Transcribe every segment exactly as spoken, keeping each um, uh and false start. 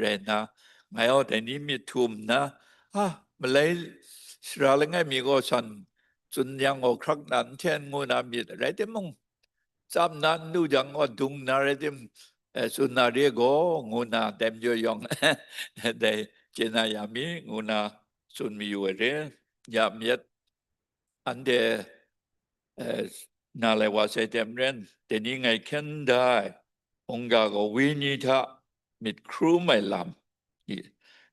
rai nna, ngai gaw dai ni myit htum nna, a, malai sara langai mi gaw san tsun yang gaw hkrak na n hten ngu na myit rai timung, tsap na n lu jang gaw dung na rai tim, eh, tsun na re gaw, ngu na dai majaw yawng dai chye na ya mi, ngu na tsun mayu ai re. Ya myit, anhte, eh, na lai wa sai teng maren, dai ni ngai hkyen da ai, mungga gaw wenyi hta myit hkrum ai lam,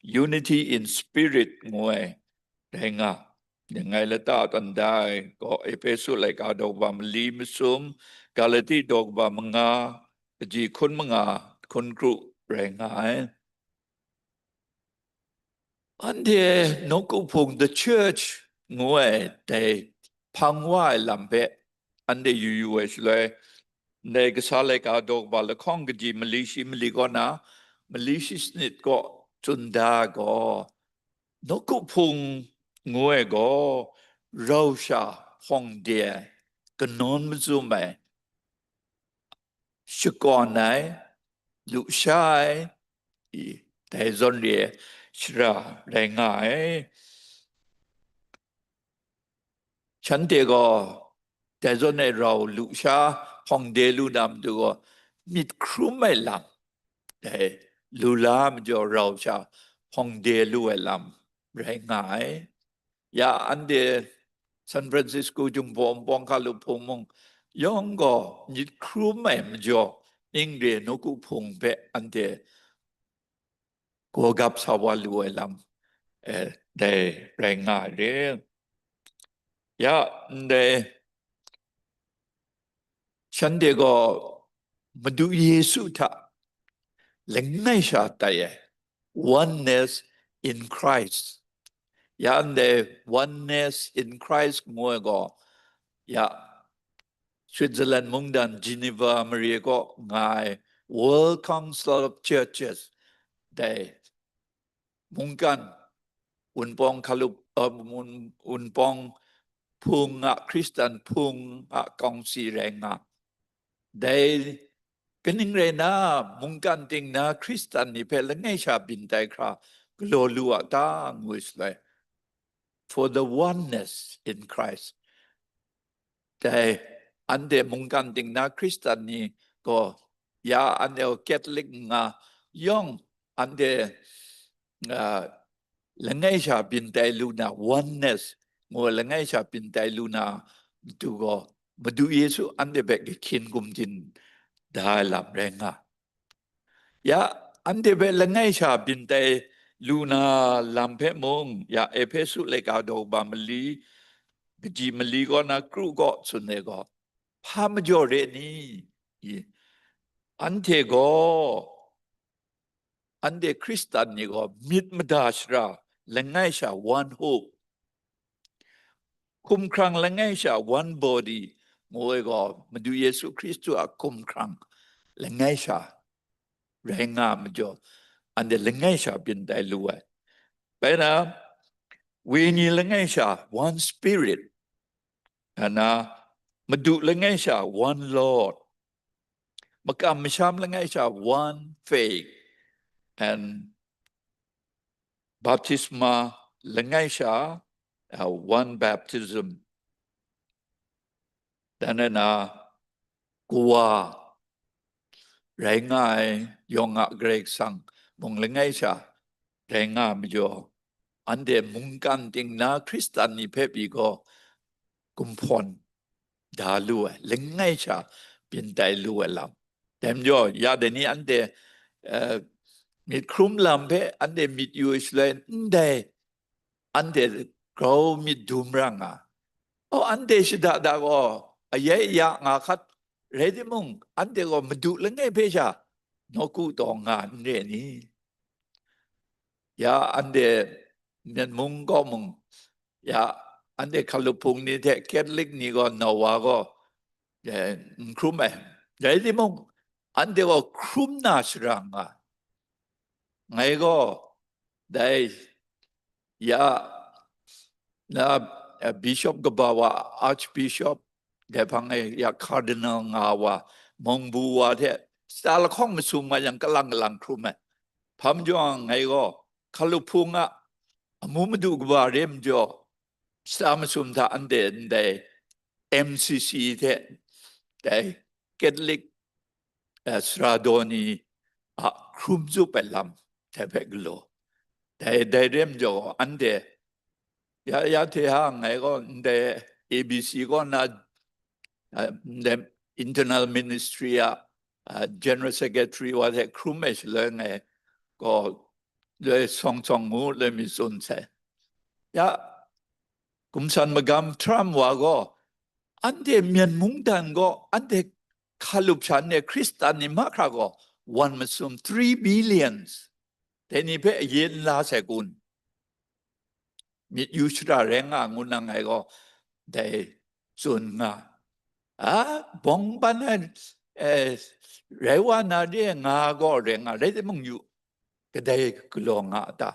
unity in spirit ngu ai rai nga, ngai lata tawn da ai gaw, Ehpesu laika daw kaba mali masum, Galati daw kaba manga, kaji hkun manga, hkun kru rai nga ai. Anhte nawku hpung the church ngu ai dai hpang wa ai lam hpe anhte yu yu ai shaloi, ndai kasa laika daw kaba lahkawng kaji mali shi mali kaw na, mali shi sanit kaw tsun da ai gaw, nawku hpung ngu ai gaw rau sha hpawng de ai, kanawn mazum ai, shakawn ai, lusha ai, i, dai zawn re ai shara rai nga ai. Shanhte gaw dai zawn e rau lusha hpawng de lu na matu gaw myit hkrum ai lam, dai lu la majaw rau sha hpawng de lu ai lam rai nga ai. Ya anhte San Francisco Jinghpaw Wunpawng Hkalup Hpung mung yawng gaw myit hkrum ai majaw, ning re nawku hpung hpe anhte gawgap sa wa lu ai lam, eh, dai rai nga ai re. Ya, ndai shanhte gaw Madu Yesu hta langai sha tai ai, oneness in Christ. Ya ndai oneness in Christ ngu ai gaw, ya, Switzerland mungdan Geneva mare kaw nga ai World Council of Churches, dai mungkan Wunpawng Hkalup, uh, Wun-, Wunpawng Hpung a, Hkristan Hpung a kawngsi rai nga. Dai kaning rai na, mungkan ting na Hkristan ni hpe langai sha byin tai hkra galaw lu a ta, ngu shaloi, for the oneness in Christ. Dai anhte mungkan ting na Hkristan ni gaw, ya anhte gaw Catholic nga yawng, anhte, ah, langai sha byin tai lu na, oneness ngu ai langai sha byin tai lu na matu gaw, Madu Yesu anhte hpe kahkyin gumdin da ai lam rai nga. Ya, anhte hpe langai sha byin tai lu na lam hpe mung, ya Ehpesu laika daw kaba mali, kaji mali kaw na kru kaw tsun ai gaw, hpa majaw re ni? I, anhte gaw, anhte Hkristan ni gaw myit mada shara langai sha one hope, hkumhkrang langai sha one body ngu ai gaw, Madu Yesu Hkristu a hkumhkrang langai sha rai nga majaw, anhte langai sha byin tai lu ai. Bai na, wenyi langai sha one spirit, ana, Madu langai sha one Lord, makam masham langai sha one faith, and baptisma langai sha, uh, one baptism. Dan na, Kawa rai nga ai yawng a Karai Kasang mung langai sha rai nga ai majaw, anhte mungkan ting na Hkristan ni hpe pyi gaw, gumhpawn da lu ai, langai sha byin tai lu ai lam. Dai majaw, ya dai ni anhte, eh, myit hkrum lam hpe anhte myit yu ai shaloi, ndai anhte grau myit dum ra nga. O, anhte shada da gaw, ayai aya nga hkat rai timung, anhte gaw Madu langai hpe sha nawku taw nga n re ni? Ya, anhte Myen mung kaw mung, ya, anhte Hkalup Hpung ni hte Catholic ni gaw, Noah gaw, eh, n hkrum ai. Rai timung, anhte gaw hkrum na shara nga. Ngai gaw, dai, ya, na, eh, Bishop kaba wa, Archbishop, dai hpang e ya Cardinal nga wa, mungbu wa hte, shata lahkawng masum nga yang, kalang kalang hkrum ai. Hpa majaw ngai gaw hkalup hpung a amu madu kaba re majaw, shata masum hta anhte ndai M C C hte dai Catholic, eh, sara daw ni a hkrum zup ai lam hte hpe galaw. Dai, dai re majaw anhte ya, ya hte hang ngai gaw ndai A B C kaw na, eh, ndai internal ministry a, eh, general secretary wa hte hkrum ai shaloi ngai gaw loi sawng sawng ngu loi mi tsun sai. Ya, Gumsan Magam Trump wa gaw, anhte Myen mungdan gaw, anhte hkalup sha ne Hkristan ni mahkra gaw, wan masum three billions, dai ni hpe aye n la sai kun? Myit yu shara rai nga ngu na ngai gaw, dai tsun nga. A, bawng ban ai, eh, rai wa na re nga gaw rai nga, rai timung yu, kadai galaw nga a ta?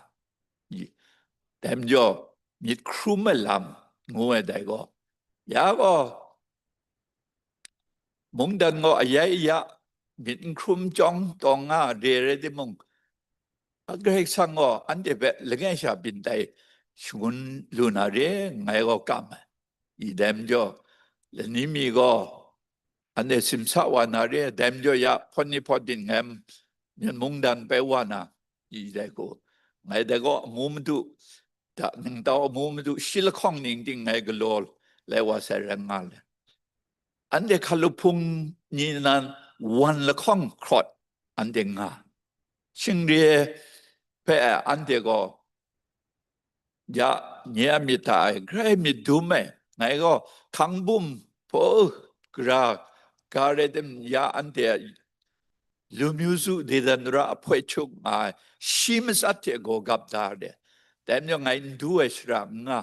Dai majaw, myit hkrum ai lam ngu ai dai gaw, ya gaw, mungdan gaw ayai aya myit n hkrum chyawng tawng nga re rai timung, a Karai Kasang gaw anhte hpe langai sha byin tai shangun lu na re, ngai gaw kam ai. I dai majaw, lani mi gaw, anhte simsa wa na re, dai majaw ya hpawt ni hpawt din ngai Myen mungdan pai wa na, i dai ku. Ngai dai gaw amu madu, da ningtau amu madu, shi lahkawng ning ting ngai galaw lai wa sai rai nga le. Anhte hkalup hpung ni nan wan lahkawng hkrawt anhte nga. Shingre hpe anhte gaw, ya, nye a myit hta e grai myit dum ai, ngai gaw hkang bum hpaw gara ga rai tim, ya, anhte a lumyu zu dedan ra ahpoi hkyuk nga ai, shi matsat hte gaw gap da re. Dai majaw ngai n du ai shara n nga,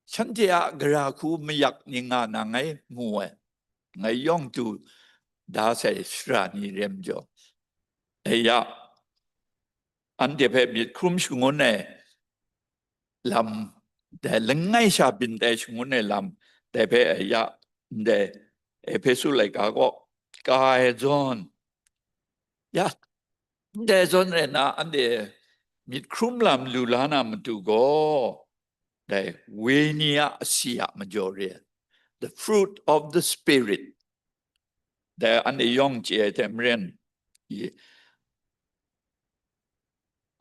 shanhte a gara hku mayak ni nga na ngai mu ai, ngai yawng du da sai shara ni re majaw, e ya, anhte hpe myit hkrum shangun ai lam, dai langai sha byin tai shangun ai lam, dai hpe ya, ndai Ehpesu laika gaw ka ai zawn, ya, ndai zawn rai na, anhte myit hkrum lam lu la na matu gaw, dai wenyi a asi a majaw re, the fruit of the Spirit, dai anhte yawng chye ai hte maren, i,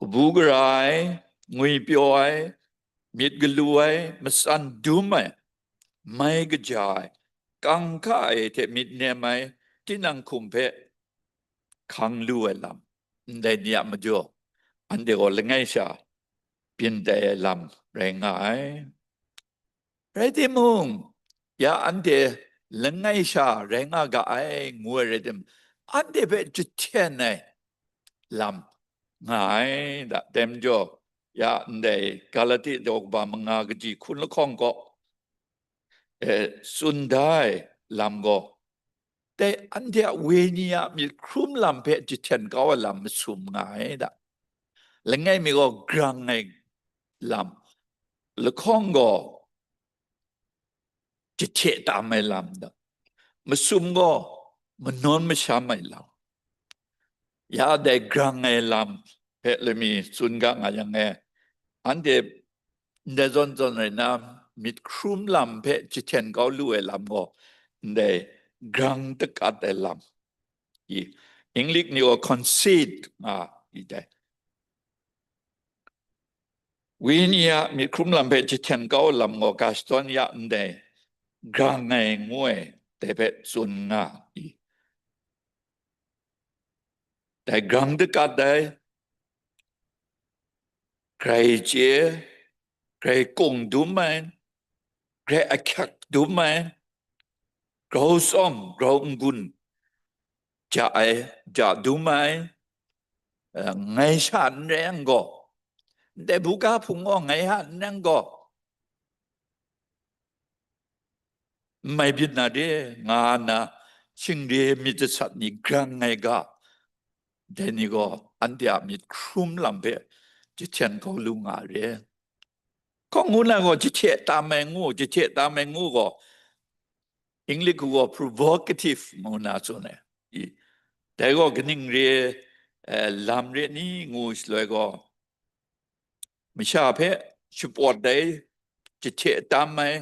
kabu gara ai, ngwipyaw ai, myit galu ai, matsan dum ai, mai kaja ai, kang hka ai hte myit nem ai, tinang hkum hpe hkang lu ai lam, ndai ni a majaw, anhte gaw langai sha byin tai ai lam rai nga ai. Rai timung, ya anhte langai sha rai nga ga ai, ngu ai rai tim, anhte hpe jahten ai lam nga ai, da, dai majaw, ya ndai Galati daw kaba manga kaji hkun lahkawng gaw, eh, tsun da ai lam gaw, dai anhte a wenyi a myit hkrum lam hpe jahten kau ai lam masum nga ai da. Langai mi gaw grang ai lam, lahkawng gaw jahte tam ai lam da, masum gaw manawn masham ai lam. Ya dai grang ai lam hpe lami tsun ga nga yang e, anhte ndai zawn zawn rai na, myit hkrum lam hpe jahten kau lu ai lam gaw, ndai grang dakat ai lam, i, English ni gaw conceit nga i dai. Wenyi a myit hkrum lam hpe jahten kau lam gaw, ga shadawn ya ndai grang ai ngu ai, dai hpe tsun nga i. Dai grang dakat ai, grai chye, grai kung dum ai, grai ahkyak dum ai, grau tsawm, grau n-gun ja ai, ja dum ai, eh, ngai sha n rai yang gaw, ndai buga hpung gaw ngai sha n rai yang gaw, n mai byin na de, nga nna shingre myit jasat ni grang ai ga, dai ni gaw anhte a myit hkrum lam hpe jahten kau lu nga re. Hkawng ngu na gaw, jahte tam ai ngu, jahte tam ai ngu gaw, English gaw provocative ngu na tsun ai. I, dai gaw kaning re, eh, lam re ni ngu shaloi gaw, masha hpe shapawt ai, jahte tam ai,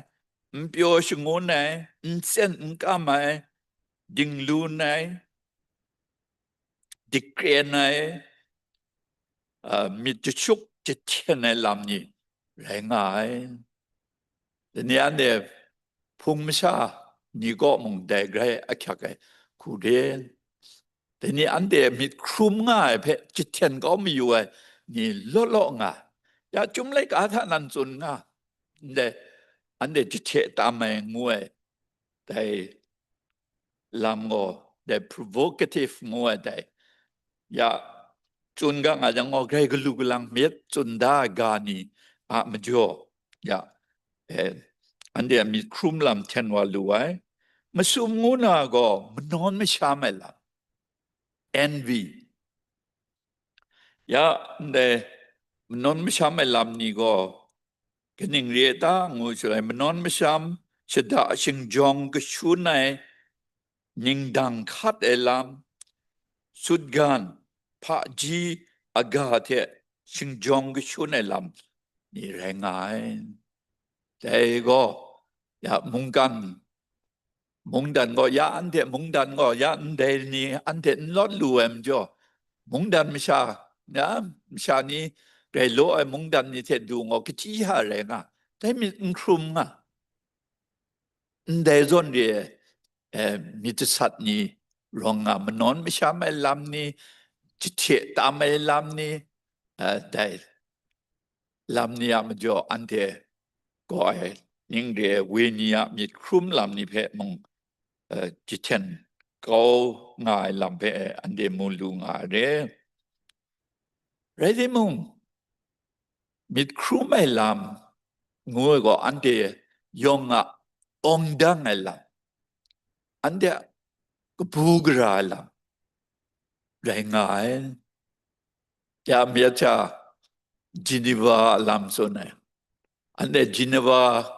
n pyaw shangun ai, n tsen n kam ai, dinglun ai, dikren ai, a, myit jahtuk jahten ai lam ni rai nga ai. Dai ni anhte hpung masha ni kaw mung dai grai ahkyak ai hku re. Dai ni anhte myit hkrum nga ai hpe jahten kau mayu ai ni law law nga ai. Ya, Chyum laika hta nan tsun nga, ndai anhte jahte tam ai ngu ai, dai lam gaw, dai provocative ngu ai dai, ya, tsun ga nga jang gaw, grai galu galang myit tsun da ai ga ni a majaw, ya, eh, anhte a myit hkrum lam hten wa lu ai. Masum ngu na gaw manawn masham ai lam, envy. Ya, ndai manawn masham ai lam ni gaw kaning re ai ta ngu shaloi, manawn masham, shada shingjawng kashun ai, ningdang hkat ai lam, sutgan, hpaji, aga hte shingjawng kashun ai lam ni rai nga ai. Dai gaw, ya, mungkan, mungdan gaw, ya, anhte mungdan gaw, ya, ndai ni anhte n lawt lu ai majaw, mungdan masha, ya, masha ni grai law ai mungdan ni hte du gaw, kachyi hta rai nga, dai myit n hkrum nga. Ndai zawn re ai, eh, myit jasat ni rawng nga, manawn masham ai lam ni, jahte tam ai lam ni, eh, dai lam ni a majaw, anhte gaw ai ning re ai, wenyi a myit hkrum lam ni hpe mung, eh, jahten kau nga ai lam hpe anhte mu lu nga ai re. Rai timung, myit hkrum ai lam ngu ai gaw, anhte yawng a awng dang ai lam, anhte a kabu gara ai lam rai nga ai. Ya, myit hta Geneva a lam tsun ai. Anhte Geneva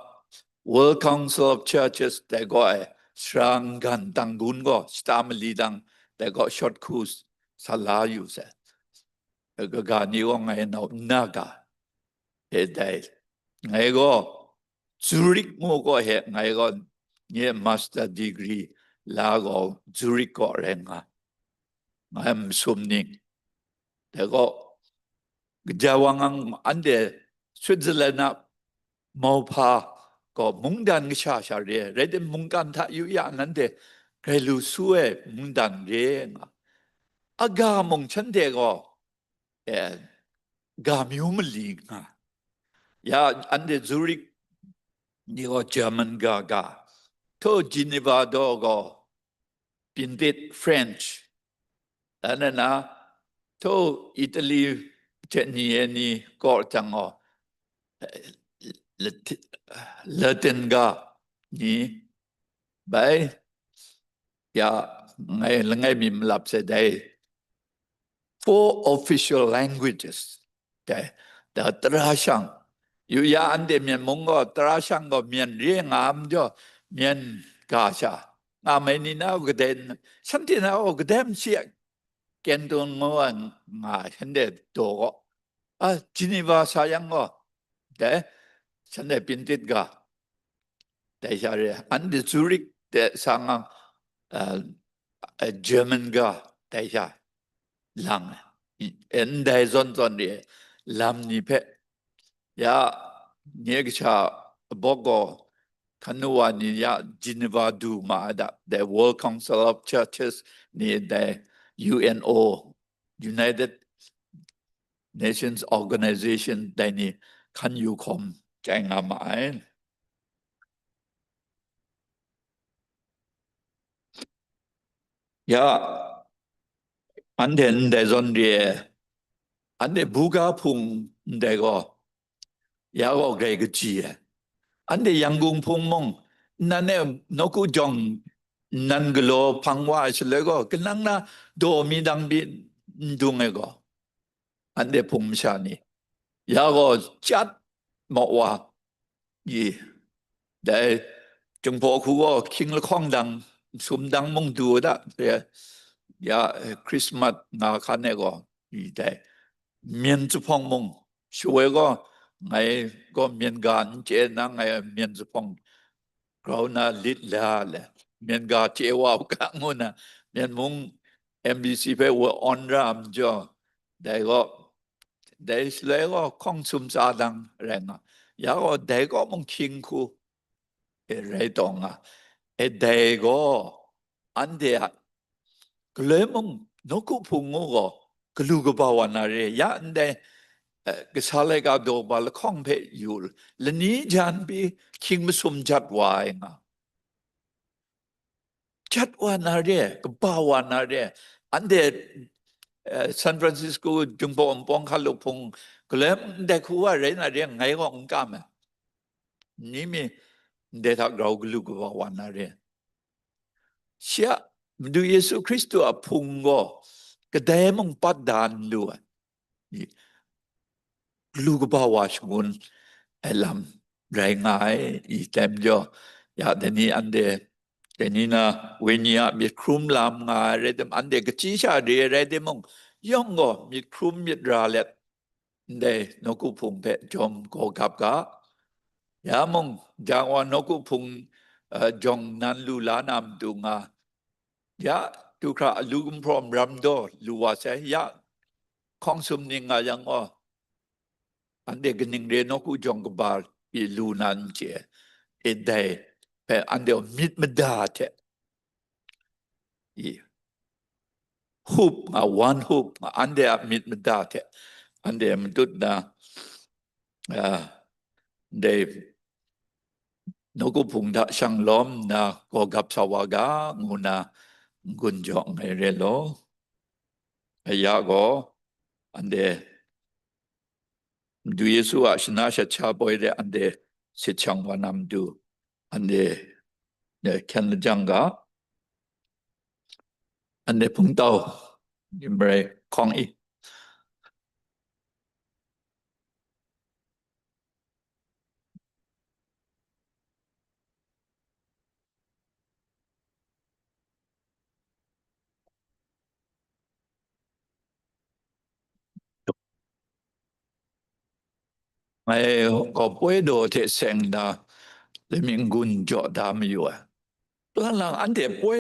World Council of Churches dai gaw ai sara n-gan dang gun gaw shata mali dang dai gaw shawt hku sa la yu sai. Kaga ni gaw ngai nau n na ga e dai. Ngai gaw Zurich ngu gaw he ngai gaw nye master degree la gaw Zurich gaw rai nga. Ngai masum ning. Dai gaw, kaja wang ang anhte Switzerland a mauhpa gaw mungdan kasha sha re, rai timung, mungkan hta yu ya nanhte grai lu su ai mungdan re nga. Aga mung shanhte gaw, eh, ga myu mali nga. Ya, anhte Zurich ni gaw German ga ga, htaw Geneva daw gaw Pintit French, dan na, htaw Italy hte ni e ni kaw jang gaw, eh, Lati-, Latin ga ni bai, ya, ngai langai mi malap sai dai. Four official languages. Dai, da tara shang. Yu ya anhte Myen mung gaw tara shang gaw Myen re nga ai majaw, Myen ga sha nga mai ni na gaw kadai n-, shanhte na gaw kadai n-, shi a Canton ngu ai nga ai, shanhte daw gaw, a, Geneva sa yang gaw, dai, shanhte Pintit ga, dai sha re, anhte Zurich de sa nga, a, a, German ga, dai sha lang ai. Ndai zawn zawn re ai lam ni hpe, ya, nye kasha bawk gaw, hkan nu wa ni ya Geneva du ma ai da, dai World Council of Churches ni, dai U N O, United Nations Organization, dai ni hkan yu hkawm chyai nga ma ai. Ya, anhte ndai zawn re ai, anhte buga hpung ndai gaw, ya gaw grai kaji ai. Anhte Yangon hpung mung, nnan e nawku jawng nnan galaw hpang wa ai shaloi gaw, kanang na daw mi dang pyi n dung ai gaw, anhte hpung masha ni, ya gaw chyat maw wa, i, dai Jinghpaw hku gaw hkying lahkawng dang, sum dang mung du da, re, ya, eh, Christmas nga hkan e gaw, i dai, myen zuphpawng mung, shawoi gaw, ngai gaw myen ga n chye na, ngai myen zuphpawng grau na lit la le, myen ga chye wa u ga ngu na, myen mung M B C hpe wa awn ra ai majaw, dai gaw, dai shaloi gaw hkawng sum tsa dang rai nga, ya gaw dai gaw mung hkying hku e rai taw nga, e dai gaw anhte a galoi mung nawku hpung ngu gaw galu kaba wa na re, ya ndai, eh, kasa laika daw ba lahkawng hpe yu, lani jan pyi hkying masum jat wa ai nga. Jat wa na re, kaba wa na re. Anhte, eh, San Francisco Jinghpaw Wunpawng Hkalup Hpung galoi ndai hku wa rai na re, ngai gaw n kam ai. Ni mi ndai hta grau galu kaba wa na re. Shi a Madu Yesu Hkristu a Hpung gaw kadai mung pat da n lu ai. I, galu kaba wa shangun ai lam rai nga ai, i tai majaw, ya dai ni anhte, dai ni na, wenyi a myit hkrum lam nga ai rai tim, anhte kachyi sha re ai rai timung, yawng gaw myit hkrum myit ra let, ndai nawku hpung hpe jawm gaw gap ga. Ya mung, jang wa nawku hpung, eh, jawng nan lu la na matu nga, ya, du hkra alu gumhpraw maram daw lu wa sai, ya, hkawng sum ning nga yang gaw, anhte kaning re nawku jawng kaba pyi lu na n chye, e dai hpe anhte myit mada hte, i, hup nga, wan hup nga, anhte a myit mada hte anhte matut na, ah, ndai nawku hpung hta shang lawm nna gaw gap sa wa ga, ngu na n-gun jaw nngai re law. Aya gaw, anhte Madu Yesu a shana shat sha poi de anhte sit shang wa na matu, anhte, eh, hkyen lajang ga, anhte hpungtau, yin marai hkawng i. Ngai gaw poi daw hte seng na, lami n-gun jaw da mayu ai. Lang lang anhte poi